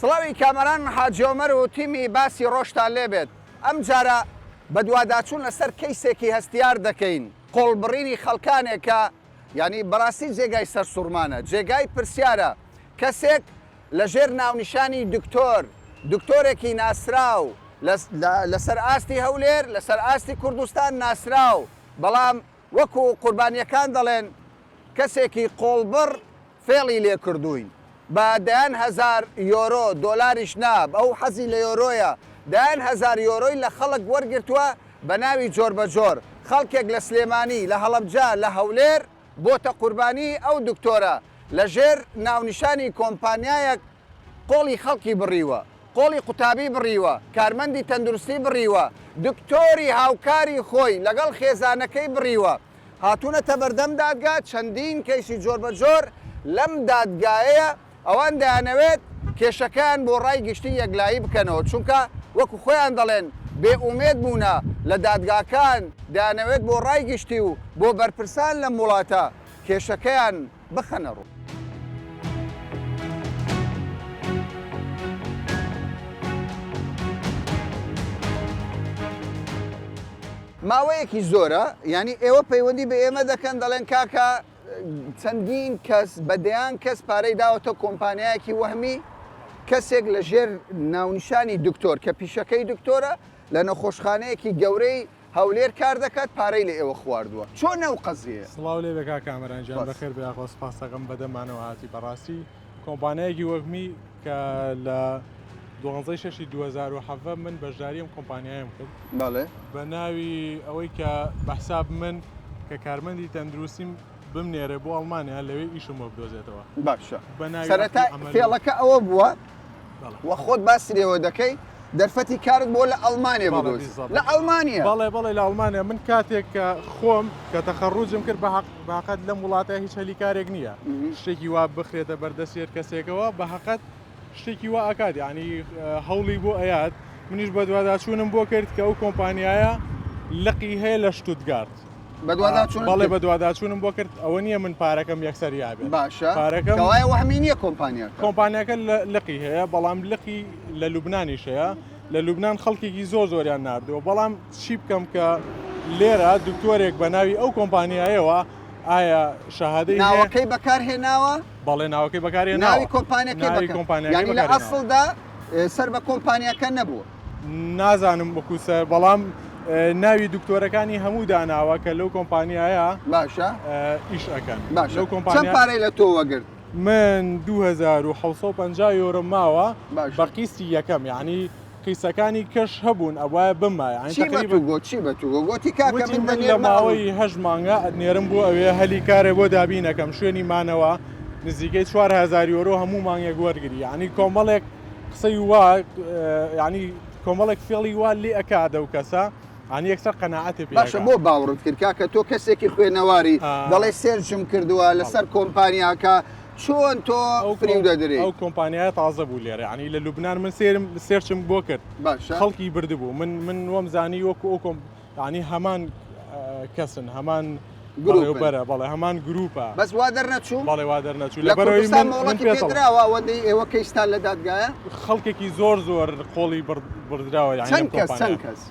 سڵاوی کامەران حاجی عومەر و تیمی باسی ڕۆژتان لێبێت، ئەمجارە بەدواداچوون لەسەر کەیسێکی هەستیار دەکەین، قۆڵبڕینی خەڵکانێک کە یانی بەڕاستی جێگای سەرسوڕمانە، جێگای پرسیارە کەسێک لەژێر ناونیشانی دکتۆر، دکتۆرێکی ناسراو لەسەر ئاستی هەولێر، لەسەر ئاستی کوردستان ناسراو، بەڵام وەکو قوربانییەکان دەڵێن کەسێکی قۆڵبڕ فێڵی لێ کردووین بە دەیان هەزار یۆرۆ، دۆلاریش نا، ئەو حەزی لە یۆرۆیە، دەیان هەزار یۆرۆی لە خەڵک وەرگرتووە بە ناوی جۆربەجۆر، خەڵکێک لە سلێمانی، لە هەڵەبجە، لە هەولێر بۆتە قوربانی ئەو دکتۆرە، لە ژێر ناونیشانی کۆمپانیایەک قۆڵی خەڵکی بڕیوە، قۆڵی قوتابی بڕیوە، کارمەندی تەندروستی بڕیوە، دکتۆری هاوکاری خۆی لەگەڵ خێزانەکەی بڕیوە. هاتوونەتە بەردەم دادگا، چەندین کەیسی جۆربەجۆر لەم دادگایەیە، ئەوان دەیانەوێت کێشەکەیان بۆ ڕای گشتی یەکلایی بکەنەوە، چونکە وەکو خۆیان دەڵێن بێ ئومێد بوونە لە دادگاکان، دەیانەوێت بۆ ڕای گشتی و بۆ بەرپرسان لەم وڵاتە کێشەکەیان بخەنە ڕوو. ماوەیەکی زۆرە یانی ئێوە پەیوەندی بە ئێمە دەکەن دەڵێن کاکە چەندین کەس بە دەیان کەس پارەی داوەتە کۆمپانیایەکی وەهمی کەسێک لە ژێر ناونیشانی دکتۆر کە پیشەکەی دکتۆرە لە نەخۆشخانەیەکی گەورەی هەولێر کار دەکات پارەی لە ئێوە خواردووە چۆن ئەو قەزیەیە؟ سڵاو لێ بێ کاک کامەران گیان سپاس. بەخێر بێ یاخوا سپاس دەکەم بەدەمانەوە هاتی بەڕاستی کۆمپانیایەکی وەهمی کە لە دوانزەی شەشی 2017 من بەشداری ئەم کۆمپانیایەم کرد بەڵێ. بە ناوی ئەوەی کە بە حساب من کە کارمەندی تەندروستیم بمنێرێ بۆ ئەڵمانیا لەوێ ئیشم بۆ بدۆزێتەوە باشە بە ناوی سەرەتا عەقدی عەمەل و فێڵەکە ئەوە بووە بەڵێ. و خۆت باسی لێوە دەکەی دەرفەتی کارت بۆ لە ئەڵمانیا بەڵێ بدۆزی بیزەبت. لە ئەڵمانیا بەڵێ بەڵێ لە ئەڵمانیا من کاتێک کە خۆم کە تەخەڕوجم کرد بە حەق بە حەقەت لەم وڵاتە هیچ هەلی کارێک نییە شتێکی وا بخرێتە بەردەستی هەر کەسێکەوە بە حەقەت شتێکی وا ئەکات یعنی هەوڵی بۆ ئەیات منیش بەدواداچوونم بۆ کرد کە ئەو کۆمپانیایە لقی هەیە لە شتوتگارت بەدواداچوونت بەڵێ کرد؟ بەدواداچوونم بۆ کرد ئەوە نییە من پارەکەم یەکسەر یابێت باشە پارەکەم کەوایە وەهمی نییە کۆمپانیاکە کۆمپانیاکە لە لقی هەیە بەڵام لقی لە لوبنانیش هەیە لە لوبنان خەڵکێکی زۆر زۆریان ناردووە بەڵام چی بکەم کە لێرە دکتۆرێک بە ناوی ئەو کۆمپانیایەوە ئایا شەهادەی هەیە؟ ناوەکەی بەکار هێناوە؟ بەڵێ ناوەکەی بەکار هێناوە. ناوی کۆمپانیەکەی ناوی بەکار کۆمپانیاکەی یانی لە بەکار هێناوە. ئەسڵدا سەر بە کۆمپانیاکە نەبووە. نازانم وەکو سەر بەڵام ناوی دکتۆرەکانی هەموو داناوە کە لەو کۆمپانیایە باشە ئیش ئەکەن. باشە لەو چەند کۆمپانیا پارەی لە تۆ وەگرت؟ من 2750 یۆرۆم ماوە باشە. بە قیستی یەکەم یانی قیسەکانی کەش هەبوون ئەبوایە بممایە یانی چی بە تەقریبەن تو گۆت چی بە تو گۆ گۆتی کاکە وتی من من لە دەنێرمە ئەڵ ماوەی هەشت مانگە ئەتنێرم بۆ ئەوێ هەلی کارێ بۆ دابین ئەکەم شوێنی مانەوە نزیکەی 4000 یۆرۆ هەموو مانگێک وەرگری یانی کۆمەڵێک قسەی وا یانی کۆمەڵێک فێڵی وا لێ ئەکا دەو کەسە یانی یەکسەر قەناعەتێ پێ باشە ئەکا. بۆ باوڕت کرد کاکە تۆ کەسێکی خوێنەواری ئا. دەڵێ search م کردووە لەسەر کۆمپانیاکە چۆن تۆ ئەو فریو دەدرێی؟ ئەو کۆمپانیایە تازە بوو لێرە یانی لە لوبنان من سێرم search م بۆ کرد باشە خەڵکی بردبوو من من وەم زانی وەکو ئەو کۆم یانی هەمان کەسن هەمان گروپن. بەڕێوبەرە بەڵێ هەمان گروپە بەس وا دەرنەچوو؟ بەڵێ وا دەرنەچوو لە لەبەرئەوەی کوردستان من من مۆڵەتی پێ پێ دەڵێم دراوە ئەوەندەی ئێوە کەیستان لە دادگایە؟ خەڵکێکی زۆر زۆر قۆڵی بڕدراوە یانی لەم چەند کەس چەند کۆمپانیایە کەس؟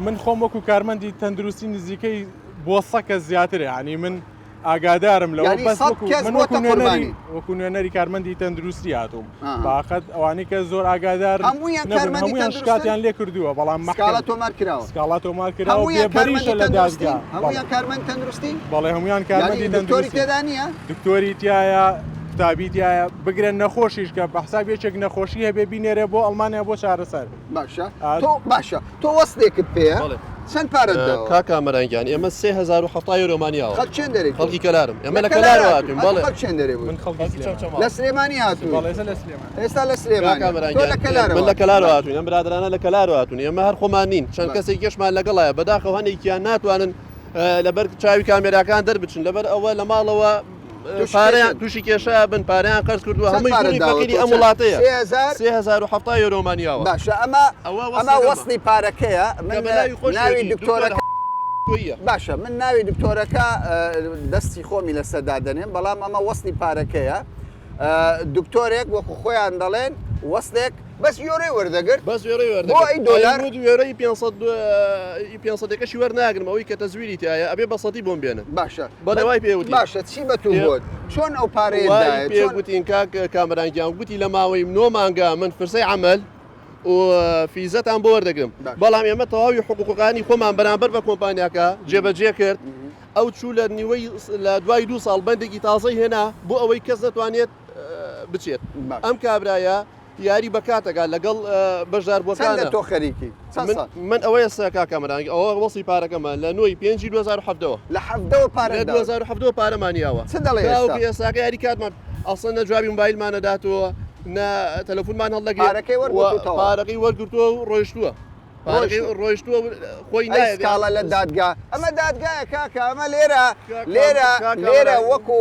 من خۆم وەکو کارمەندی تەندروستی نزیکەی بۆ سە کەس زیاترە یانی من ئاگادارم لەوە یانی بەس سەد وەکو کەس من وەکو بۆتە نوێنەری قوربانی. وەکو نوێنەری کارمەندی تەندروستی هاتووم ئاها. باقەت ئەوانەی کە زۆر ئاگادار هەموویان نەبوون کارمەندی هەموویان تەندروستن؟ شکاتیان لێ کردووە بەڵام سکاڵا مەحکەم تۆمار کراوە؟ سکاڵا تۆمار کراوە هەموویان بێبەریشە کارمەندی لە تەندروستین؟ دادگا بەڵێ هەموویان کارمەند تەندروستین؟ بەڵێ هەموویان یانی کارمەندی دکتۆری تەندروستین تێدا نییە؟ دکتۆری تایە قوتابی تایە بگرە نەخۆشیش کە بە حساب یەکێک نەخۆشی هەبێ بینێرێ بۆ ئەڵمانیا بۆ چارەسەر باشە ئا تۆ باشە تۆ وەسلێکت پێیە بەڵێ. چەند پارەت داوە؟ کاک کامەران گیان ئێمە 3070 یۆرۆمان یاوە. خەڵک چێن دەرێی تۆ؟ خەڵکی کەلارم ئێمە لە لە کەلار کەلارەوە هاتووی هاتووین ئەتوو بەڵێ. خەڵک چێن دەرێ بووی؟ من خەڵکی خەڵکی سلێمانی. چەمچەماڵ. لە سلێمانی هاتووی؟ بەڵێ ئێستا لە سلێمانی. ئێستا لە کاک سلێمانی کامەران تۆ گیان لە کەلارەوە من لە هاتووی کەلارەوە باشە. هاتووین ئەم برادەرانە لە کەلارەوە هاتوون ئێمە هەر خۆمان نین چەند باشە. کەسێکیشمان لەگەڵایە بەداخەوە هەنێکیان ناتوانن لەبەر چاوی کامێراکان دەربچن لەبەر ئەوە لە ماڵەوە تووشی پارەیان کێشەن. تووشی کێشە بن پارەیان قەرز کردووە چەند هەمووی پارەت کوڕی داوە فەقیری تۆ ئەم چەند؟ وڵاتەیە 3000 3070 یۆرۆمان یاوە باشە ئەمە ئەوە ئەمە وەسڵەکەمە وەسڵی پارەکەیە کە من بە ناوی ناوی خۆشیەتی دکتۆر دکتۆرەکە کۆییە. باشە من ناوی دکتۆرەکە دەستی خۆمی لەسەر دادەنێم بەڵام ئەمە وەسڵی پارەکەیە دکتۆرێک وەکو خۆیان دەڵێن وەسڵێک بەس یۆرۆی وەردەگرت؟ بەس یۆرۆی وەردەگرت. بۆ ئەی دۆلار؟ ئەی وت یۆرۆی 500 500 ەکەشی وەرناگرم ئەوەی کە تەزویری تیایە ئەبێ بە سەدی بۆم بێنن. باشە بەڵێ وای پێ وتین. باشە چی بە تو گوت؟ چۆن ئەو پارەیەت وای دایە؟ پێ چۆن؟ گوتین کاک کامەران گیان گوتی لە ماوەی نۆ مانگا من فرسەی عەمەل و فیزەتان بۆ وەردەگرم باشە. بەڵام ئێمە تەواوی حقوقەکانی خۆمان بەرامبەر بە کۆمپانیاکە جێبەجێ کرد ئەو چوو لە نیوەی لە دوای دوو ساڵ بەندێکی تازەی هێنا بۆ ئەوەی کەس نەتوانێت بچێت ئەم کابرایە یاری بە کاتەکە لەگەڵ بەشداربووەکانە تۆ خەریکی من ئەوە ئێستا کاک کامەران ئەوە وەسی پارەکەمە لە نۆی پێنجی 2017ەوە لە حەڤدەوە پارە لە 2017 پارەمان یاوە چ دەڵێ ئێستاکە یاری کاتمان ئەسڵەن نە جوابی موبایلمان نەداتەوە نە تەلەفۆنمان هەڵدەگرێت پارەکەی وەرگرتووە پارەکەی وەرگرتووە و ڕۆیشتووە پارەکەی ڕۆیشتووە خۆی نایەت سکاڵا لە دادگا ئەمە دادگایە کاکە ئەمە لێرە لێرە لێرە وەکو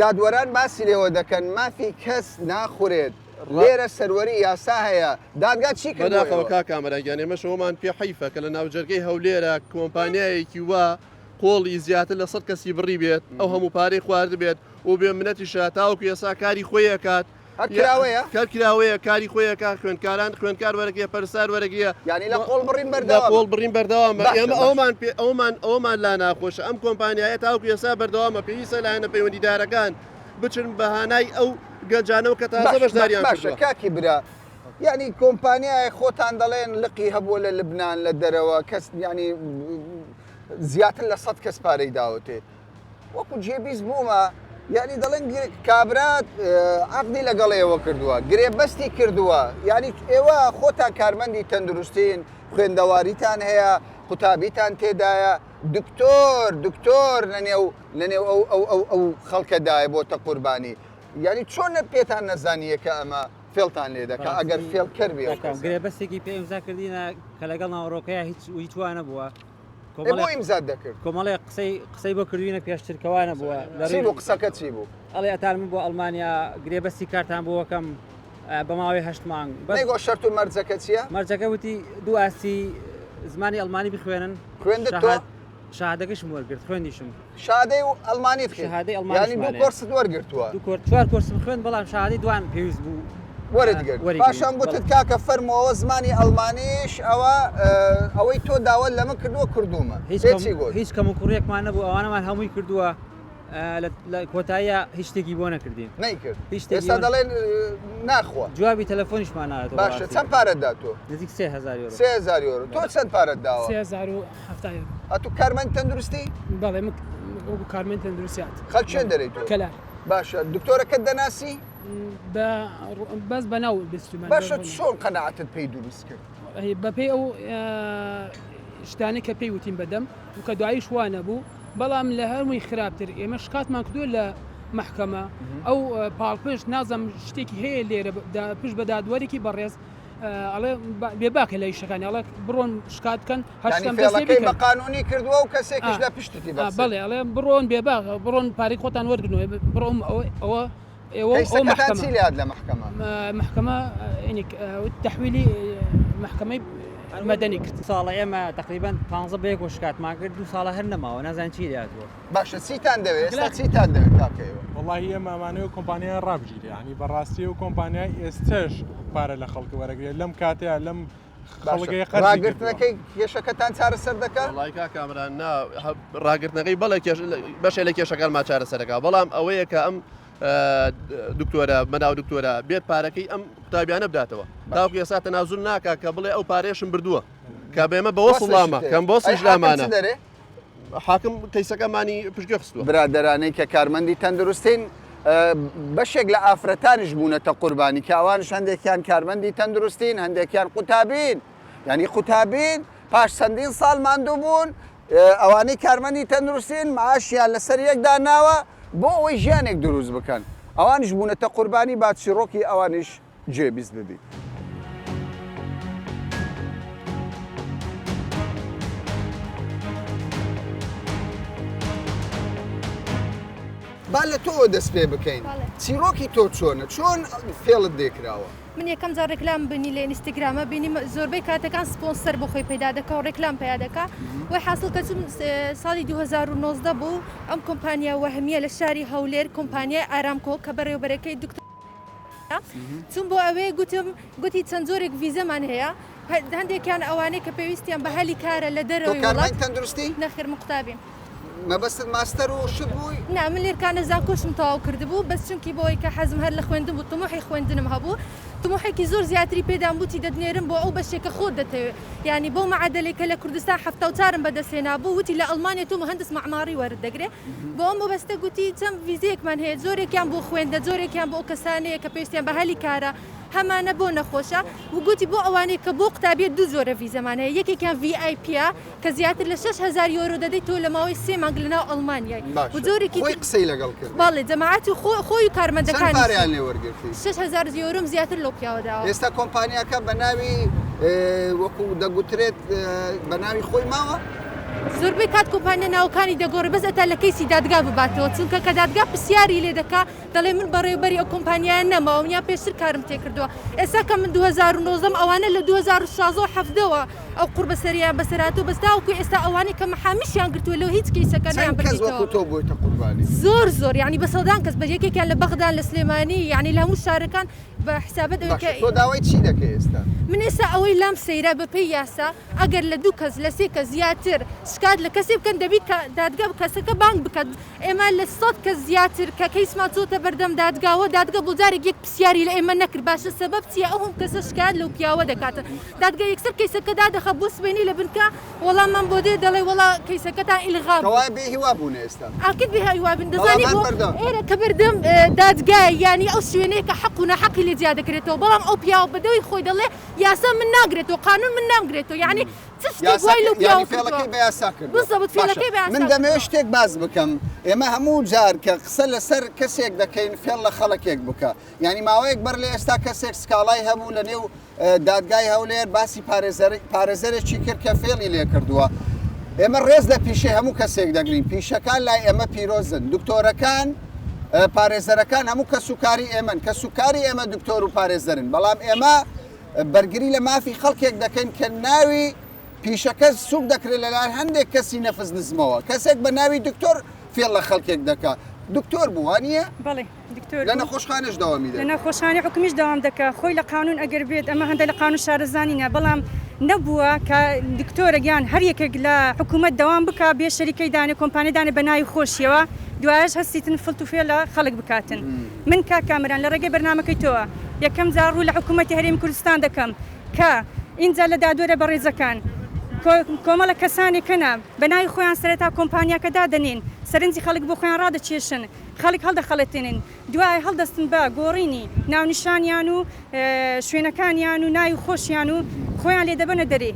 دادوەران باسی لێوە دەکەن مافی کەس ناخورێت لێرە سەروەری یاسا هەیە دادگا چی کرد بۆ بەداخەوە ئێوە؟ کاک کامەران گیان ئێمەش ئەوەمان پێ حەیفە کە لە ناوجەرگەی هەولێرە کۆمپانیایەکی وا قۆڵی زیاتر لە سەد کەسی بڕی بێت ئەو هەموو پارەی خواردبێت و بێ منەتیشە تاوەکو ئێستا کاری خۆی ئەکات هەر کراوەیە؟ کار کراوەیە کاری خۆی ئەکات خوێندکاران خوێندکار وەرەگرێ پەرستار وەرەگرێ یانی لە قۆڵ بڕین لە بەردەوامە قۆڵ بڕین بەردەوامە باشە ئێمە باشە ئەومان پێ ئەومان ئەومان لا ناخۆشە ئەم کۆمپانیایە تاوەکو ئێستا بەردەوامە پێویستە لایەنە پەیوەندیدارەکان بچن بە هانای ئەو گەنجانەوە کە تازە باش بەشداریان باشە کردووە. کاکی برا یعنی کۆمپانیایە خۆتان دەڵێن لقی هەبووە لە لبنان لە دەرەوە کەس یعنی زیاتر لە سەد کەس پارەی داوەتێ وەکو جێبیست بوومە یعنی دەڵێن کابرا عقدی لەگەڵ ئێوە کردووە گرێبەستی کردووە یعنی ئێوە خۆتان کارمەندی تەندروستین خوێندەواریتان هەیە قوتابیتان تێدایە دکتۆر دکتۆر لەنێو لەنێو ئەو ئەو ئەو ئەو خەڵکەدایە بۆتە قوربانی یعنی چۆن پێتان نەزانیە کە ئەمە فێڵتان لێ دەکا ئەگەر فێڵکەر بێ ئەو کەسە؟ گرێبەستێکی پێ ئیمزا کردینە کە لەگەڵ ناوەڕۆکەیە هیچ هیچ وا نەبووە ئێ بۆ ئیمزات دەکرد؟ کۆمەڵێ قسەی قسەی بۆ کردوینە پێشتر کە وا نەبووە لە چی بوو قسەکە چی بوو؟ ئەڵێ ئەتان من بۆ ئەڵمانیا گرێبەستی کارتان بۆ وەکەم بە ماوەی هەشت مانگ بەس نەیگۆ شەرت و مەرجەکە چییە؟ مەرجەکە وتی دوو ئاستی زمانی ئەڵمانی بخوێنن خوێندت تۆ؟ شەهادەکەشم وەرگرت خوێندیشم. شادەی ئەڵمانیت خوێند؟ شەهادەی ئەڵمانیشم یانی دوو کۆرست وەرگرتووە؟ دوو کۆرس چوار کۆرسم خوێند بەڵام شەهادەی دوان پێویست بوو وەرت گرت پاشان گوتت کاکە فەرموو ئەوە زمانی ئەڵمانیش ئەوە ئەوەی تۆ داوات لەمە کردووە کردوومە پێ چی گوت؟ هیچ کەموکوڕیەکمان نەبوو ئەوانەمان هەمووی کردووە لە کۆتاییە هیچ شتێکی بۆ نەکردین نەیکرد هیچ شتێکی ئێستا دەڵێن ناخوا جوابی تەلەفۆنیشمان ناداتەوە باشە چەند پارەت دا تۆ؟ نزیک 3000 یۆرۆ 3000 یۆرۆ تۆ چەند پارەت داوە؟ 3070 یۆرۆ ئەتو کارمەند تەندروستی؟ بەڵێ من وەکو کارمەند تەندروستی هاتم خەڵک چێن دەرێی تۆ؟ کەلار باشە دکتۆرەکەت دەناسی؟ بە بەس بە ناو بیستومە باشە چۆن قەناعەتت پێی دروست کرد؟ بەپێی ئەو شتانەی کە پێی وتین بەدەم و کە دواییش وا نەبوو بەڵام لە هەمووی خراپتر ئێمە شکاتمان کردووە لە مەحکەمە ئەو پاڵپشت نازم شتێکی هەیە لێرە پشت بە دادوەرێکی بەڕێز ئەڵێ بێباکە لە ئیشەکانی ئەڵێ بڕۆن شکات بکەن هەشتم فێڵەکەی بە قانونی کردووە و کەسێکیش لە پشتتی بەڵێ ئەڵێ بڕۆن بێباک بڕۆن پارەی خۆتان وەرگنەوە بڕۆم ئەوە ئێوە ئەو مەحکەمە چی لات لە مەحکەمە؟ مەحکەمە تەحویلی مەحکەمەی مەدەنی کرد. ساڵە ئێمە تەقریبەن پانزە بە یەکەوە شکاتمان کرد دوو ساڵە هەر نەماوە نازانین چی لێهاتووە. باشە چیتان دەوێت ئێستا چیتان دەوێت کاکە ئێوە؟ وەڵاهی ئێمە ئەمانەوێ کۆمپانیایە ڕابگیرێ یانی بەڕاستی ئەو کۆمپانیای ئێستەش پارە لە خەڵک وەرەگرێت لەم کاتەیا لەم خەڵکەی قەرزی کردووە. ڕاگرتنەکەی کێشەکەتان چارەسەر دەکا؟ وەڵاهی کاک کامەران نا ڕاگرتنەکەی بەڵێ کێش بەشێ لە کێشەکانمان چارەسەرەکا بەڵام ئەوەیە کە ئەم دکتۆرە بەناو دکتۆرە بێت پارەکەی ئەم قوتابیانە بداتەوە تاوەکو ئێستا تەنازول ناکا کە بڵێ ئەو پارەیەشم بردووە کە بێمە بەوە سڵامە کەم بۆ سیژلامانە حاکم کەیسەکەمانی پشتگوێ خستووە. برادەرانەی کە کارمەندی تەندروستین بەشێک لە ئافرەتانیش بوونەتە قوربانی کە ئەوانش هەندێکیان کارمەندی تەندروستین هەندێکیان قوتابین یعنی قوتابین پاش چەندین ساڵ ماندوو بوون ئەوانەی کارمەندی تەندروستین معاشیان لەسەر یەک داناوە بۆ ئەوەی ژیانێک دروست بکەن ئەوانیش بوونەتە قوربانی با چیڕۆکی ئەوانیش گوێبیست ببین. با لە تۆوە دەست پێ بکەین چیرۆکی تۆ چۆنە چۆن فێڵت لێکراوە؟ من یەکەم جار ڕێکلام بینی لە ئینستاگرامە بینیم زۆربەی کاتەکان سپۆنسەر بۆ خۆی پەیدا دەکا و ڕێکلام پیا دەکا وەی حاصل کە چون ساڵی 2019 بوو ئەم کۆمپانیا وەهمیە لە شاری هەولێر کۆمپانیای ئارامکۆ کە بەڕێوبەرەکەی دکتۆر. چووم بۆ ئەوێ گوتم گوتی چەند جۆرێک ڤیزەمان هەیە هەندێکیان ئەوانەی کە پێویستیان بە هەلی کارە لە دەرەوەی وڵات. تەندروستی؟ نەخێر من قوتابیم. مەبەستت ماستەر و شت بووی؟ نا من لێرکانە زانکۆشم تەواو کردبوو بەس چونکی بەوەی کە حەزم هەر لە خوێندن بوو تموحی خوێندنم هەبوو تموحێکی زۆر زیاتری پێدام وتی دەتنێرم بۆ ئەو بەشێک کە خۆت دەتەوێ یانی بەو مەعەدەلەی کە لە کوردستان 74م بەدەست هێنابوو وتی لە ئەڵمانیا تۆ مهندس معماری وەرت دەگرێ بۆ ئەو مەبەستە گوتی چەند ڤیزەیەکمان هەیە جۆرێکیان بۆ خوێندە جۆرێکیان بۆ ئەو کەسانەیە کە پێویستیان بە هەلی کارە هەمانە بۆ نەخۆشە و گوتی بۆ ئەوانەی کە بۆ قوتابیە دوو جۆرە ڤیزەمان هەیە یەکێکیان VIP ە کە زیاتر لە 6000 یۆرۆ دەدەیت تۆ لە ماوەی سێ مانگ لەناو ئەڵمانیای و جۆرێکی خۆی قسەی لەگەڵ کرد بەڵێ جەماعەت و خۆی و کارمەندەکانی چەند پارەیان لێ وەرگرتی؟ 6000 یۆرۆم زیاتر لەو پیاوە داوە. ئێستا کۆمپانیاکە بە ناوی وەکو دەگوترێت بە ناوی خۆی ماوە؟ زۆربەی کات کۆمپانیا ناوەکانی دەگۆڕێ بەس ئەتا لە کەیسی دادگا بباتەوە چونکە کە دادگا پرسیاری لێ دەکا دەڵێ من بەڕێوەبەری ئەو کۆمپانیایە نەماوم یان پێشتر کارم تێکردووە ئێستا کە من 2019 م ئەوانە لە 2016 و 17 وە ئەو قوڕبەسەریان بەسەر هاتووە بەس تاوەکو ئێستا ئەوانەی کە محامیشیان گرتووە لەو هیچ کەیسەکە چەند کەس وەکو نایانبردیتەوە تۆ بوویتە قوربانی؟ زۆر زۆر یعنی بە سەدان کەس بە یەکێکیان لە بەغدان لە سلێمانی یعنی لە هەموو شارەکان بە حسابەت ئەوەی باشە کە تۆ داوای چی دەکەی ئێستا؟ من ئێستا ئەوەی لام سەیرە بەپێی یاسا ئەگەر لە دوو کەس لە سێ کەس زیاتر شکات لە کەسێ بکەن دەبی کە دادگا کەسەکە بانگ بکات ئێمە لە سەد کەس زیاتر کە کەیسمان چۆتە بەردەم دادگاوە دادگا بۆ جارێک یەک پرسیاری لە ئێمە نەکرد باشە سەبەب چیە ئەو هەم کەسە شکایەت لەو پیاوە دەکاتن دادگا یەکسەر کەیسەکە دادەخا بۆ سبەینێ لە بنکە وەڵاممان بۆ دێ دەڵێ وەڵا کەیسەکەتان ئیلغا بوو. کەوایە بێ هیوا بوون ئێستا. ئاکید بێ هیوا بن بەڵام دەزانی هەر بۆ بەردەوام. ئێرە کە بەردەم دادگای یانی ئەو شوێنەیە کە حەق و ناحەقی لێ جیا دەکرێتەوە بەڵام ئەو پیاوە بەدەوی خۆی دەڵێ یاسا من ناگرێتەوە قانون من نامگرێتەوە یانی چ شتێک وای لەو پیاوە فێڵەکەی بە یاسا کردووە بالضبط فێڵەکەی بە یاسا من دەمەوێت شتێک باس بکەم ئێمە هەموو جار کە قسە لەسەر کەسێک دەکەین فێڵ لە خەڵکێک بکە یعنی ماوەیەک بەر لە ئێستا کەسێک سکاڵای هەبوو لە نێو دادگای هەولێر باسی پارێزەرێکی کرد کە فێڵی لێ کردووە ئێمە ڕێز لە پیشەی هەموو کەسێک دەگرین پیشەکان لای ئێمە پیرۆزن دکتۆرەکان پارێزەرەکان هەموو کەسوکاری ئێمەن کەسوکاری ئێمە دکتۆر و پارێزەرن بەڵام ئێمە بەرگری لە مافی خەڵکێک دەکەین کە ناوی پیشەکە سوک دەکرێت لەلایەن هەندێک کەسی نەفس نزمەوە کەسێک بە ناوی دکتۆر فێڵ لە خەڵکێک دەکات دکتۆر بوو وانییە؟ بەڵێ دکتۆر لە نەخۆشخانەش دەوامی دەکات. لە نەخۆشخانەی حکومیش دەوام دەکا خۆی لە قانون ئەگەر بێت ئەمە هەندە لە قانون شارەزا نینە بەڵام نەبووە کە دکتۆرێک یان هەر یەکێک لە حکومەت دەوام بکا بێ شەریکەی دانێ کۆمپانیای دانێ بە ناوی خۆشیەوە دوایەش هەستیتن فڵت و فێڵ لە خەڵک بکاتن من کاک کامەران لە ڕێگەی بەرنامەکەی تۆوە یەکەم جار ڕوو لە حکوومەتی هەرێمی کوردستان دەکەم کە ئینجا لە دادوەرە بەڕێزەکان کۆمەڵە کەسانێک هەنە بە ناوی خۆیان سەرەتا کۆمپانیاکە دادەنێن سەرنجی خەڵک بۆ خۆیان ڕادەکێشن خەڵک هەڵدەخەڵەتێنن دوای هەڵدەستن بە گۆڕینی ناونیشانیان و شوێنەکانیان و ناوی خۆشیان و خۆیان لێ دەبەنە دەرێ.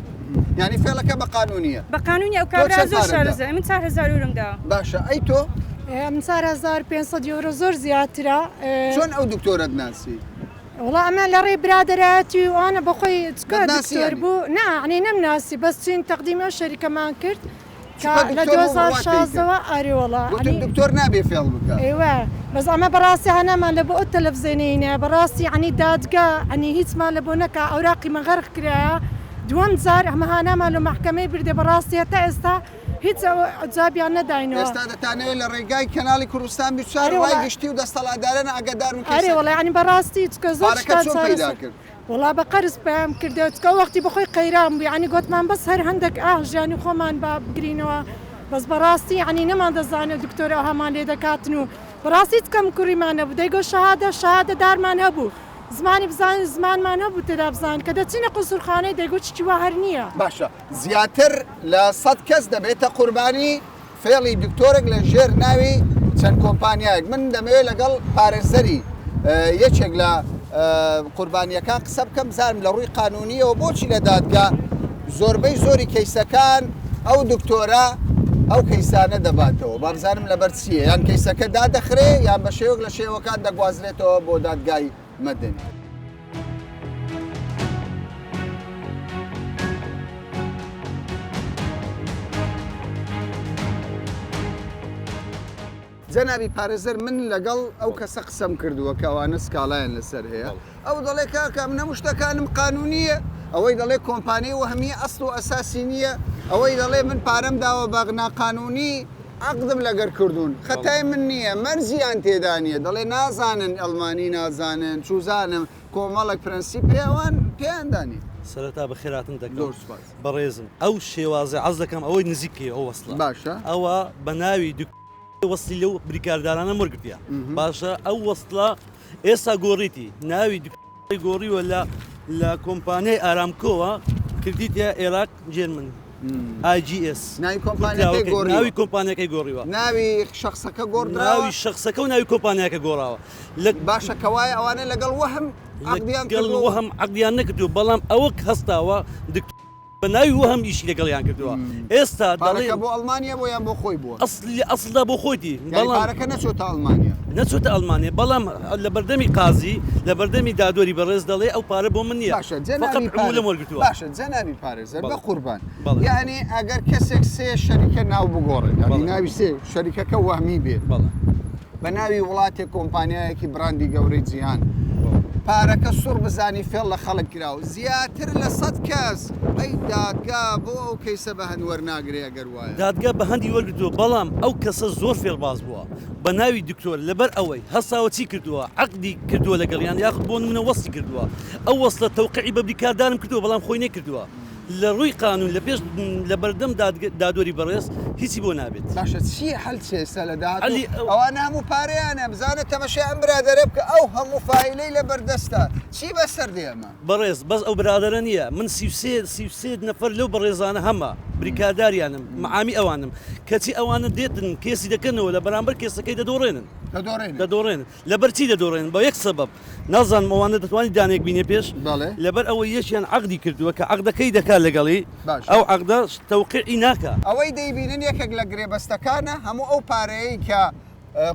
یانی فێڵەکە بە قانونیە؟ بە قانونیە ئەو کابرا زۆر شارەزایە من 4000 یۆرۆم داوە. باشە ئەی تۆ؟ من 4500 یۆرۆ زۆر زیاترە. چۆن ئەو دکتۆرەت ناسی؟ وەڵا ئەمە لە ڕێی برادەرایەتی و ئەوانە بەخۆی چکە دکتۆر بوو نا یانی نەمناسی بەس چوین تەقدیمی ئەو شەریکەمان کرد کە لە 2016 وە ئەرێ وەڵا وتم دکتۆر نابێ فێڵ بکا. ئێوە بەس ئەمە بەڕاستی هانامان لە بۆ ئەو تەلەفزێنەینە بەڕاستی یانی دادگا یانی هیچمان لە بۆ نەکا ئەوراقیمان غەرق کرایە دووەم جار ئەمە هانامان لۆ مەحکەمەی بردێ بەڕاستی هەتا ئێستا هیچ جوابیان نەداینەوە. ئێستا دەتانەوێت لە ڕێگای کەناڵی کوردستان 24 ڕای گشتی و دەستەڵاتداران ئاگادار بن ئەرێ وەڵا یانی بەڕاستی چونکە زۆر پارەکە چۆن پەیدا کرد؟ وەڵا بە قەرز پەیام کردەوە چونکە ئەو وەختی بەخۆی قەیران بوو یانی گۆتمان بەس هەر هەندەک ئاه ژیانی خۆمان با بگرینەوە بەس بەڕاستی یانی نەمان دەزانی دکتۆر ئەوهامان لێ دەکاتن و بەڕاستی هیچ کەم کوڕیمان نەبوو دەیگۆ شەهادە شەهادە دارمان هەبوو زمانی بزانین زمانمان هەبوو تێدا بزانین کە دەچینە قونسوڵخانەی دەیگوت شتی وا هەر نییە. باشە زیاتر لە سەد کەس دەبێتە قوربانی فێڵی دکتۆرێک لە ژێر ناوی چەند کۆمپانیایەک من دەمەوێت لەگەڵ پارێزەری یەکێک لە قوربانیەکان قسە بکەم بزانم لە ڕووی قانونیەوە بۆچی لە دادگا زۆربەی زۆری کەیسەکان ئەو دکتۆرە ئەو کەیسانە دەباتەوە با بزانم لەبەر چییە یان کەیسەکە دادەخرێ یان بە شێوەک لە شێوەکان دەگوازرێتەوە بۆ دادگای مەدەنی. جەنابی پارێزەر من لەگەڵ ئەو کەسە قسەم کردووە کە ئەوانە سکاڵایان لەسەر هەیە ئەو دەڵێ کاکە من هەموو شتەکانم قانونیە ئەوەی دەڵێ کۆمپانیای وەهمی ئەسڵ و ئەساسی نییە ئەوەی دەڵێ من پارەم داوە بە ناقانونی عەقدم لەگەر کردوون خەتای من نییە مەرجیان تێدا نییە دەڵێ نازانن ئەڵمانی نازانن چوزانم کۆمەڵێک پرەنسیپ هەیە ئەوان پێیان دانی. سەرەتا بەخێرهاتن دەکەم زۆر سوپاس. بەڕێزم ئەو شێوازە عەز دەکەم ئەوەی نزیک کەی ئەو وەسڵە باشە. ئەوە بە ناوی دکتۆر وەسڵی لەو بریکاردارانەم وەرگرتیە باشە ئەو وەسڵە ئێستا گۆڕیتی ناوی دکتۆر گۆڕیوە لە لە کۆمپانیای ئارامکۆوە کردیتە ئێراق جێرمن IGS ناوی کۆمپانیاکەی گۆڕیوە. ناوی کۆمپانیاکەی گۆڕیوە ناوی شەخسەکە گۆڕدراوە ناوی شەخسەکە و ناوی کۆمپانیاکە گۆڕاوە لە باشە کەوایە ئەوانە لەگەڵ وەهم عەقدیان لەگەڵ کردووە؟ وەهم عەقدیان نەکردووە بەڵام ئەوە هەستاوە دکتۆر بە ناوی وەهم ئیشی لەگەڵیان کردووە ئێستا دەڵێ پارەکە بۆ ئەڵمانیا بووە یان بۆ خۆی بووە؟ ئەسڵی لە ئەسڵدا بۆ خۆیتی یانی بەڵام پارەکە نەچۆتە ئەڵمانیا؟ نەچۆتە ئەڵمانیا بەڵام لە بەردەمی قازی لە بەردەمی دادوەری بەڕێز دەڵێ ئەو پارە بۆ من نییە باشە فەقەت جەنابی پارێ عمولەم وەرگرتووە. باشە جەنابی پارێزەر بە بەڵێ قوربان بەڵێ. یانی ئەگەر کەسێک سێ شەریکە ناو بگۆڕێت یانی بەڵێ. ناوی سێ شەریکەکە وەهمی بێت بەڵێ. بە ناوی وڵاتێک کۆمپانیایەکی بڕاندی گەورەی جیهان پارەکە سوڕ بزانی فێڵ لە خەڵک کراو زیاتر لە سەت کەس ئەی دادگا بۆ ئەو کەیسە بە هەند وەرناگرێ ئەگەر وایە؟ دادگا بە هەندی وەرگرتووە بەڵام ئەو کەسە زۆر فێڵباز بووە بە ناوی دکتۆر لەبەر ئەوەی هەستاوە چی کردووە عەقدی کردووە لەگەڵیان یاخود بۆ نمونە وەسڵی کردووە ئەو وەسڵە تەوقیعی بە بریکاردارم کردووە بەڵام خۆی نەیکردووە لە ڕووی قانون لە پێش لە بەردەم دادوەری بەڕێز هیچی بۆ نابێت. باشە چی حەل چیە ئێستا لە داهاتوو عەلی ئەو. ئەوانە هەموو پارەیانە بزانە تەمەشای ئەم برادەرە بکە ئەو هەموو فایلەی لە بەردەستە چی بەسەر دێ ئەمە؟ بەڕێز بەس ئەو برادەرە نیە من 33 33 نەفەر لەو بەڕێزانە هەمە بریکارداریانم معامی ئەوانم کەچی ئەوانە دێتن کێسی دەکەنەوە لە بەرامبەر کێسەکەی دەدۆڕێنن دەدۆڕێنن دەدۆڕێنن لەبەر چی دەدۆڕێنن بە یەک سەبەب نازانم ئەوانە دەتوانی دانێک بینێ پێش بەڵێ. لەبەر ئەوەی یەکیان عەقدی کردووە کە عەقدەکەی دەکات لەگەڵی باشە. ئەو عەقدە تەوقیعی ناکا. ئەوەی دەیبینن یەکێک لە گرێبەستەکانە هەموو ئەو پارەیەی کە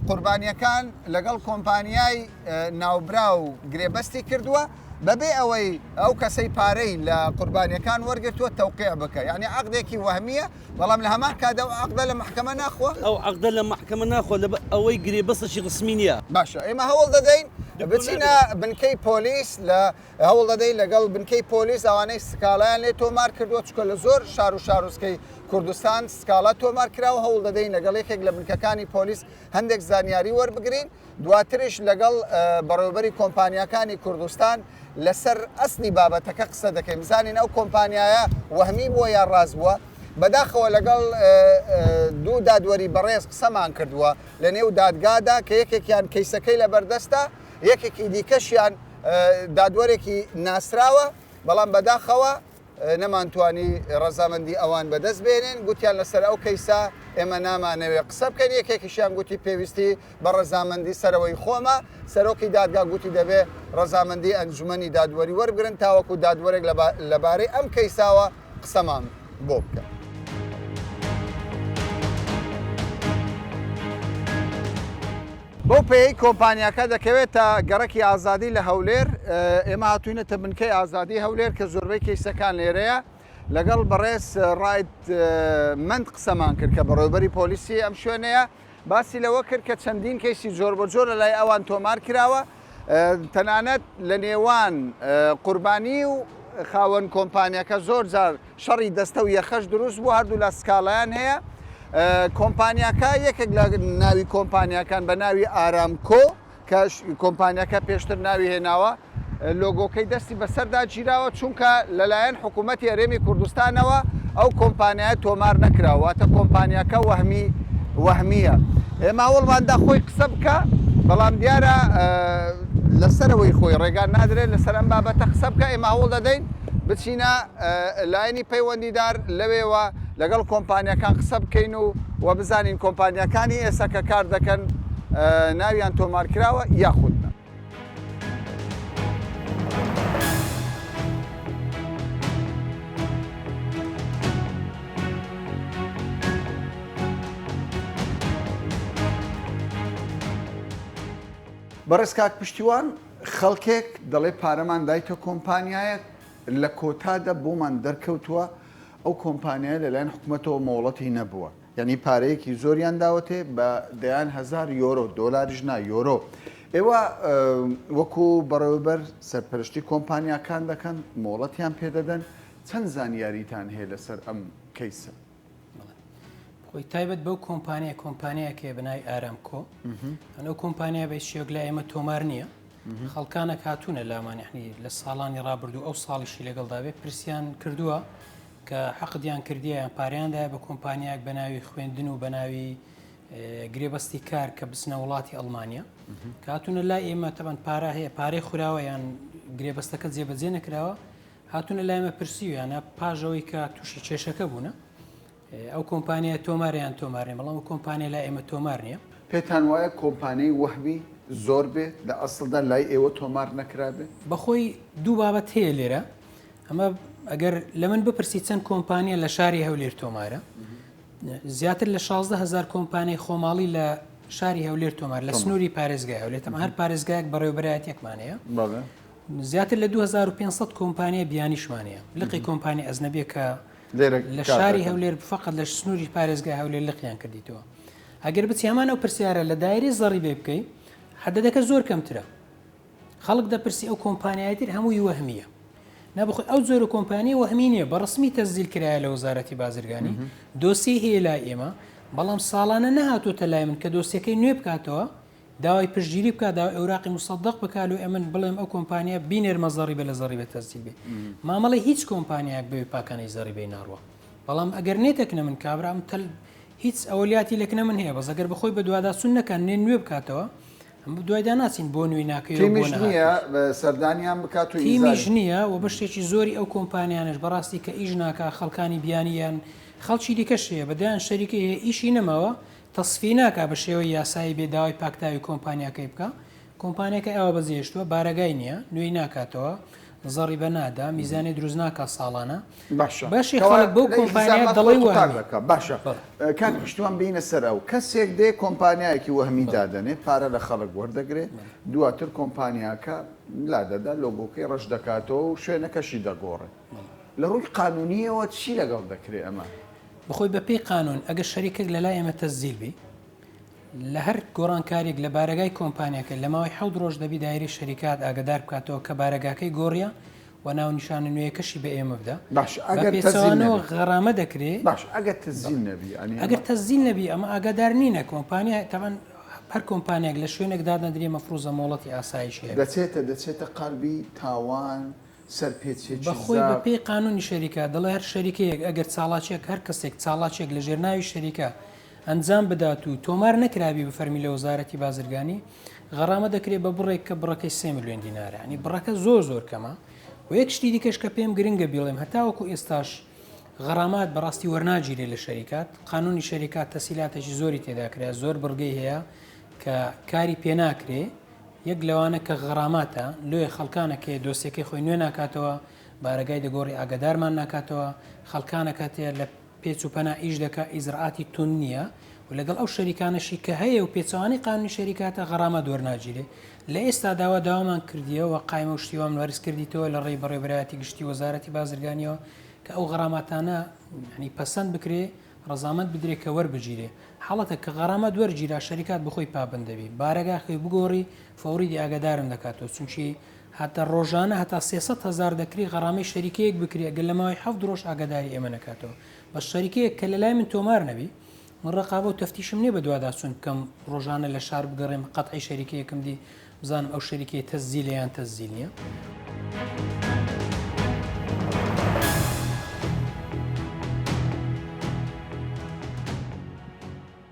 قوربانیەکان لەگەڵ کۆمپانیای ناوبراو گرێبەستی کردووە بەبێ ئەوەی ئەو کەسەی پارەی لە قوربانیەکان وەرگرتووە تەوقیع بکە یعنی عەقدێکی وەهمیە بەڵام لە هەمان کاتدا ئەو عەقدە لە مەحکەمە ناخوا؟ ئەو عەقدە لە مەحکەمە ناخوا لەبەر ئەوەی گرێبەستێکی ڕەسمی نییە. باشە ئێمە هەوڵ دەدەین بچینە بنکەی پۆلیس لە هەوڵ دەدەین لەگەڵ بنکەی پۆلیس ئەوانەی سکاڵایان لێ تۆمار کردووە چونکە لە زۆر شار و شارۆچکەی کوردستان سکاڵا تۆمار کراوە هەوڵ دەدەین لەگەڵ یەکێک لە بنکەکانی پۆلیس هەندێک زانیاری وەربگرین دواتریش لەگەڵ بەڕێوەبەری کۆمپانیاکانی کوردستان لەسەر ئەسلی بابەتەکە قسە دەکەین بزانین ئەو کۆمپانیایە وەهمی بووە یان ڕاست بووە. بەداخەوە لەگەڵ دوو دادوەری بەڕێز قسەمان کردووە لە نێو دادگادا کە یەکێکیان کەیسەکەی لەبەردەستە یەکێکی دیکەشیان دادوەرێکی ناسراوە بەڵام بەداخەوە نەمانتوانی ڕەزامەندی ئەوان بەدەست بێنین، گوتیان لەسەر ئەو کەیسە ئێمە نامانەوێ قسە بکەین، یەکێکیشیان گوتی پێویستی بە ڕەزامەندی سەرەوەی خۆمە، سەرۆکی دادگا گوتی دەبێ ڕەزامەندی ئەنجومەنی دادوەری وەربگرن تاوەکو دادوەرێک لەبارەی ئەم کەیساوە قسەمان بۆ بکە. بەو پێیەی کۆمپانیاکە دەکەوێتە گەڕەکی ئازادی لە هەولێر، ئێمە هاتووینەتە بنکەی ئازادی هەولێر کە زۆربەی کەیسەکان لێرەیە، لەگەڵ بەڕێز ڕائید مەند قسەمان کرد کە بەڕێوەبەری پۆلیسی ئەم شوێنەیە، باسی لەوە کرد کە چەندین کەیسی جۆربەجۆر لەلای ئەوان تۆمار کراوە، تەنانەت لە نێوان قوربانی و خاوەن کۆمپانیاکە زۆر جار شەڕی دەستە و یەخەش دروست بوو، هەردوولا سکاڵایان هەیە. کۆمپانیاکە یەکێک لە ناوی کۆمپانیاکان بە ناوی ئارامکۆ کە کۆمپانیاکە پێشتر ناوی هێناوە لۆگۆکەی دەستی بەسەردا گیراوە چونکە لەلایەن حکوومەتی هەرێمی کوردستانەوە ئەو کۆمپانیایە تۆمار نەکراوە واتە کۆمپانیاکە وەهمی وەهمییە ئێمە هەوڵماندا خۆی قسە بکە بەڵام دیارە لەسەرەوەی خۆی ڕێگا نادرێت لەسەر ئەم بابەتە قسە بکە ئێمە هەوڵ دەدەین بچینە لایەنی پەیوەندیدار لەوێوە لەگەڵ کۆمپانیاکان قسە بکەین و و بزانین کۆمپانیاکانی ئێستا کە کار دەکەن ناویان تۆمار کراوە یاخود نا. بەڕێز کاک پشتیوان خەڵکێک دەڵێ پارەمان دایتە کۆمپانیایەک لە کۆتادا بۆمان دەرکەوتووە ئەو کۆمپانیایە لەلایەن حکومەتەوە مۆڵەتی نەبووە یعنی پارەیەکی زۆریان داوەتێ بە دەیان هەزار یۆرۆ دۆلاریش نا یۆرۆ ئێوە وەکو بەڕێوەبەر سەرپەرشتی کۆمپانیاکان دەکەن مۆڵەتیان پێدەدەن چەند زانیاریتان هەیە لەسەر ئەم کەیسە؟ خۆی تایبەت بەو کۆمپانیا کۆمپانیایەک هەیە بە ناوی ئارامکۆ ئەو کۆمپانیا بە هیچ شێوەک لای ئێمە تۆمار نییە خەڵکانێک هاتوونە لامان یعنی لە ساڵانی ڕابردوو ئەو ساڵیشی لەگەڵدا بێ پرسیان کردووە کە حەقدیان کردیە یان پاریان دایە بە کۆمپانیایەک بە ناوی خوێندن و بە ناوی گرێبەستی کار کە بچنە وڵاتی ئەڵمانیا کە هاتوونە لای ئێمە تەبەن پارە هەیە پارەی خوراوە یان گرێبەستەکە جێبەجێ نەکراوە هاتوونە لای ئێمە پرسیویانە پاش ئەوەی کە تووشی کێشەکە بوونە ئەو کۆمپانیایە تۆمارە یان تۆمار نیە، بەڵام ئەو کۆمپانیا لای ئێمە تۆمار نیە. پێتان وایە کۆمپانیای وەهمی زۆر بێ لە ئەسڵدا لای ئێوە تۆمار نەکرابێ؟ بەخۆی دوو بابەت هەیە لێرە، ئەمە ئەگەر لە من بپرسی چەند کۆمپانیا لە شاری هەولێر تۆمارە، زیاتر لە 16 هەزار کۆمپانیای خۆماڵی لە شاری هەولێر تۆمار لە سنووری پارێزگای هەولێر، تەبعەن هەر پارێزگایەک بەڕێوەبەرایەتیەکمان هەیە. زیاتر لە 2500 کۆمپانیای بیانیشمان هەیە، لقی کۆمپانیا ئەجنەبیە کە لە شاری هەولێر فقط لە سنووری پارێزگای هەولێر لقیان کردیتەوە. ئەگەر بچی هەمان ئەو پرسیارە لە دایرەی زەڕیبەی بکەی حەدەدەکە زۆر کەمترە. خەڵک دەپرسی ئەو کۆمپانیای تر هەمووی وەهمیە. نا بخۆی ئەو جۆرە کۆمپانیە وەهمی نییە بە ڕسمی تەسجیل کرایە لە وەزارەتی بازرگانی دۆسیەی هەیە لای ئێمە بەڵام ساڵانە نەهاتۆتە لای من کە دۆسیەکەی نوێ بکاتەوە داوای پشتگیری بکات داوای ئەوراقی موسەدەق بکات لۆ ئەمن بڵێم ئەو کۆمپانیا بینێرمە زەڕیبە لە زەڕیبە تەسجیل بێ مامەڵەی هیچ کۆمپانیایەک بەوێ پاکانەی زەڕیبەی ناڕوا بەڵام ئەگەر نێتەکنە من کابرا ئەم تەل هیچ ئەولیاتی لەکنە من هەیە بەس ئەگەر بەخۆی بەدواداچوون نەکات نێ نوێ بکاتەوە ئەم دوایدا ناچین بۆ نوێی ناکەی و بۆ تیمیش نییە نەهاتیش. سەردانیان بکات و تیمیش ئینزالی. نییە و بەشێکی زۆری ئەو کۆمپانیانەش بەڕاستی کە ئیش ناکا خەڵکانی بیانی یان خەڵکی دیکەش هەیە بە دەیان شەریکەی هەیە ئیشی نەماوە تەسفیە ناکا بە شێوەی یاسایی بێ داوای پاکتاوی کۆمپانیاکەی بکا کۆمپانیاکەی ئاوا بەجێهێشتووە بارەگای نییە نوێی ناکاتەوە زەڕیبە نادا میزانیە دروست ناکا ساڵانە باشە بەشی کەوا خەڵک بەو لە کۆمپانیایە ئیلتیزامات دەڵێی خۆت قوتار وەهمی دەکا باشە بەڵێ. کاک پشتیوان بێینە سەر ئەو کەسێک دێ کۆمپانیایەکی وەهمی دادەنێ پارە لە خەڵک وەردەگرێ دواتر کۆمپانیاکە لادەدا لۆگۆکەی ڕەش دەکاتەوە و شوێنەکەشی دەگۆڕێ لە ڕووی قانونیەوە چی لەگەڵ دەکرێ ئەمە؟ بەخۆی بەپێی قانون ئەگەر شەریکەک لەلای ئێمە تەسجیل بی لە هەر گۆڕانکاریەک لە بارەگای کۆمپانیاکە لە ماوەی حەوت ڕۆژ دەبی دایرەی شەریکات ئاگەدار بکاتەوە کە بارەگاکەی گۆڕیە و ناونیشانە نوێیەکەشی بە ئێمە بدا باش بە ئەگەر تەسجیل پێچەوانەوە نەبی غەرامە دەکرێ باش ئەگەر تەسجیل نەبی یانی ئەگەر ئەمە تەسجیل نەبی ئەمە ئاگادار نینە کۆمپانیا تەبعەن هەر کۆمپانیاک لە شوێنێک دادەندرێ مەفروزە مۆڵەتی ئاسایشی هەبێ. دەچێتە دەچێتە قالبی تاوان سەرپێچیەکی بەخۆی بە زاق. پێی قانونی شەریکە دەڵێ هەر شەریکەیەک ئەگەر چاڵاکیەک هەر کەسێک چاڵاکیەک لە ژێر ناوی شەریکە ئەنجام بدات و تۆمار نەکرابی بە فەرمی لە وەزارەتی بازرگانی غەڕامە دەکرێ بە بڕێک کە بڕەکەی سێ ملیۆن دینارە یانی بڕەکە زۆر زۆر کەمە و یەک شتی دیکەش کە پێم گرنگە بیڵێم هەتاوەکو ئێستاش غەرامات بەڕاستی وەرناگیرێ لە شەریکات قانونی شەریکات تەسیلاتێکی زۆری تێدا کرا زۆر بڕگەی هەیە کە کاری پێناکرێ یەک لەوانە کە غەراماتە لۆیە خەڵکانە کێ دۆسیەکەی خۆی نوێ ناکاتەوە بارەگای دەگۆڕی ئاگادارمان ناکاتەوە خەڵکانە کاتێ لە پێچ و پەنا ئیش دەکا ئیجرئاتی توند نییە و لەگەڵ ئەو شەریکانەشی کە هەیە و پێچەوانەی قانونی شەریکاتە غەرامات وەرناگیرێ لە ئێستا داوا داوامان کردیە و قایمە و شتی وام وەرز کردیتەوە لە ڕێی بەڕێوەبەرایەتی گشتی وەزارەتی بازرگانیەوە کە ئەو غەراماتانە یانی پەسەند بکرێ ڕەزامەند بدرێ کە وەربگیرێ حاڵەتە کە غەرامات وەرگیرا شەریکات بەخۆی پابەند دەبی بارەگا خۆی بگۆڕی فەوری دی ئاگادارم دەکاتەوە چونکی هەتا ڕۆژانە هەتا 300 هەزار دەکری غەرامەی شەریکەیەک بکرێ گەر لە ماوەی حەفت ڕۆژ ئاگاداری ئێمە نەکاتەوە بەس شەریکەیەک کە لەلای من تۆمار نەبی من ڕقابە و تەفتیشم نییە بەدواداچوون بکەم ڕۆژانە لە شار بگەڕێم قەتعی شەریکەیەکم دی بزانم ئەو شەریکەیە تەسجیلە یان تەسجیل نییە.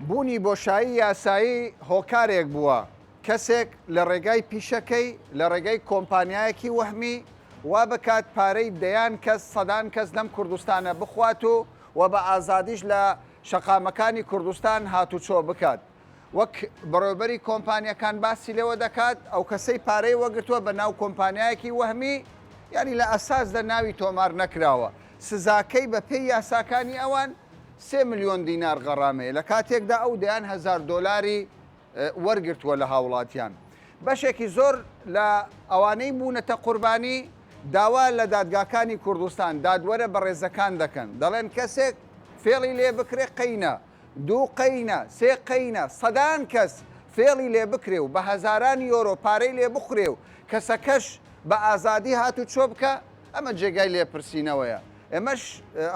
بوونی بۆشایی یاسایی هۆکارێک بووە کەسێک لە ڕێگای پیشەکەی، لە ڕێگەی کۆمپانیایەکی وەهمی وا بکات پارەی دەیان کەس، سەدان کەس لەم کوردستانە بخوات و و بە ئازادیش لە شەقامەکانی کوردستان هاتوچۆ بکات. وەک بەڕێوەبەری کۆمپانیەکان باسی لێوە دەکات، ئەو کەسەی پارەی وەگرتووە بە ناو کۆمپانیایەکی وەهمی، یانی لە ئەساسدا ناوی تۆمار نەکراوە، سزاکەی بە پێی یاساکانی ئەوان سێ ملیۆن دینار غەڕامەیە، لە کاتێکدا ئەو دەیان هەزار دۆلاری وەرگرتووە لە هاوڵاتیان. بەشێکی زۆر لە ئەوانەی بوونەتە قوربانی داوا لە دادگاکانی کوردستان، دادوەرە بەڕێزەکان دەکەن، دەڵێن کەسێک فێڵی لێ بکرێ قەینە، دوو قەینە، سێ قەینە، سەدان کەس فێڵی لێ بکرێ و بە هەزاران یۆرۆ پارەی لێ بخورێ و کەسەکەش بە ئازادی هاتوچۆ بکا، ئەمە جێگای لێپرسینەوەیە. ئێمەش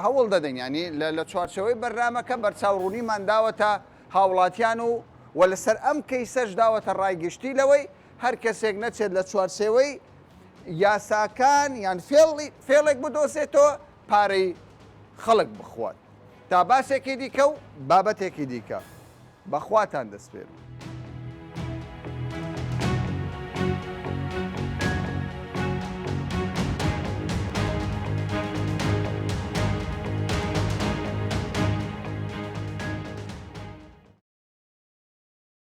هەوڵ دەدەین ینی لە چوارچەوەی بەرنامەکە بەرچاوڕوونیمان داوەتە هاوڵاتیان و و لەسەر ئەم کەیسەش داوەتە ڕای گشتی لەوەی هەر کەسێک نەچێت لە چوارچێوەی یاساکان یان فێڵی فێڵێک بدۆزێتەوە پارەی خەڵک بخوات. تا باسێکی دیکە و بابەتێکی دیکە بە خواتان دەسپێرم.